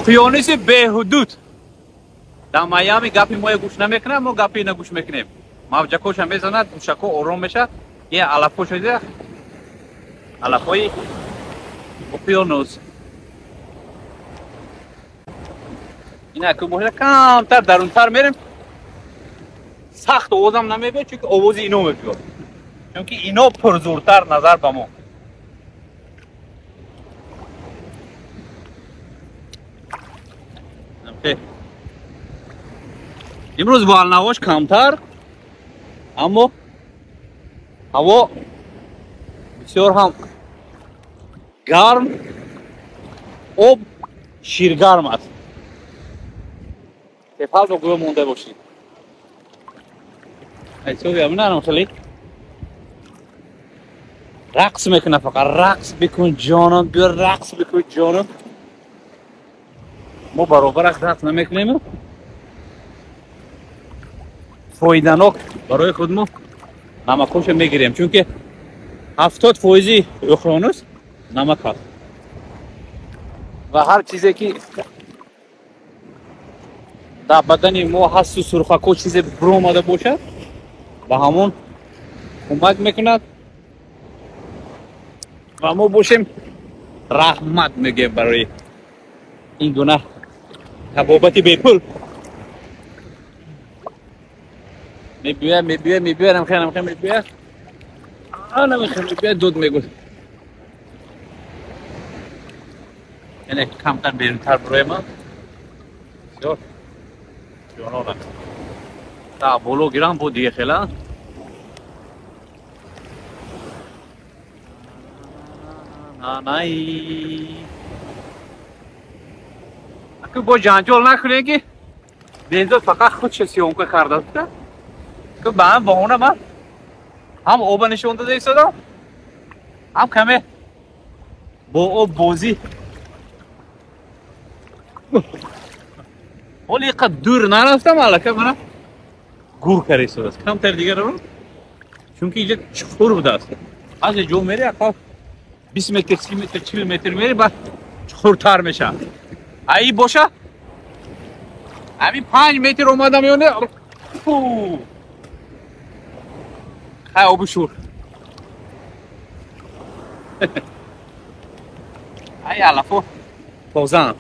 Уқёнуси беҳудуд. Дар Майами гапи моя гӯш намекунад, мо гапи ина гӯш мекунем. Мавҷакоша мезанад, мушако ором мешавад. Е алафҳо шуда, алафҳои уқёнус. Ина ку боша камтар дарунтар мерем. Сахт овозам намебиёд, чунки овози ино мебиёд. Чунки ино пурзуртар назар ба мо. Имрӯз волнаҳош камтар, аммо ҳаво бисёр ҳам гарм, об ширгарм аст. Тефал бо гӯё монда бошед. Айсови аминарам хеле рақс мекунад, фақат рақс бикун ҷонам, биё рақс бикун ҷонам. Мо баробараш рақс намекунем. Фоиданок барои худ мо намакҳоша мегирем, чунки 70% уқёнус намак аст ва ҳар чизе ки дар бадани мо ҳасту сурхако чизе биромада бошад, ба ҳамон кӯмак мекунад ва мо бошем раҳмат мегӯем барои ин гуна табобати бепул. Мебиёяд, мебиёяд, мебиёяд, намхе, намхе мебиёяд, намхе мебиёяд, дуд мегӯяд. Яъне камтар берунтар бироем, бисёр ҷонон аст. Та боло гирам бо дига хела. Най. Аку бо ҷанҷол накунем, ки Бензод фақат худша съёмка кардааст. Ку ба ҳам баҳона ман ҳам оба нишон дода истодам, ҳам каме бо об бозӣ. Ҳоли иқад дур нарафтам, аллака мана гур карда истодааст. Камтар дигар равам, чунки инҷа чуқур будааст. Баъзе ҷо мери, ақал 20 метр, 30 метр, 40 метр мери, баъд чуқуртар мешавад. Аи боша ҳамин 5 метр омадам ё не, хай оби шур. Ай алафо тозаанд.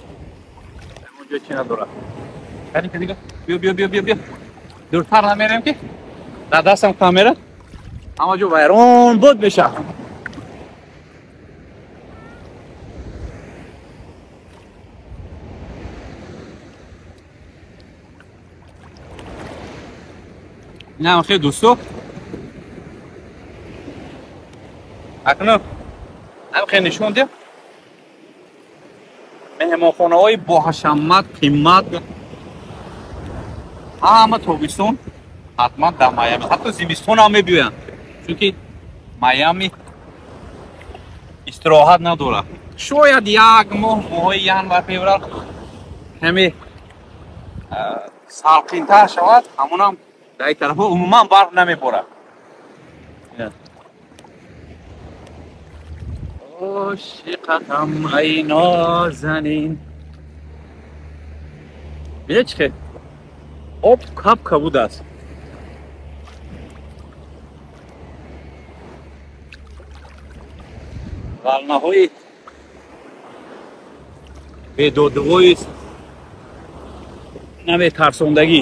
Онҷо чи надорад. Дига биё, биё, биё, биё, биё. Дуртар намерем, ки дар дастам камера, ҳама ҷо вайрон буд мешавад. Инам хеле дӯсто. Акнун ҳам хеле нишон диҳам. Меҳмонхонаҳои боҳашамат, қимат ҳама тобистон ҳатман дар Майами, ҳатто зимистон ҳам мебиёянд, чунки Майами истироҳат надорад. Шояд як моҳ, моҳҳои январ, феврал каме салқинтар шавад, ҳамонам дар ин тарафҳо умуман барф намеборад. Ошиқатам, ай нозанин. Бина чӣ хел об кап кабуд аст. Волнаҳои бедодивои наметарсондагӣ.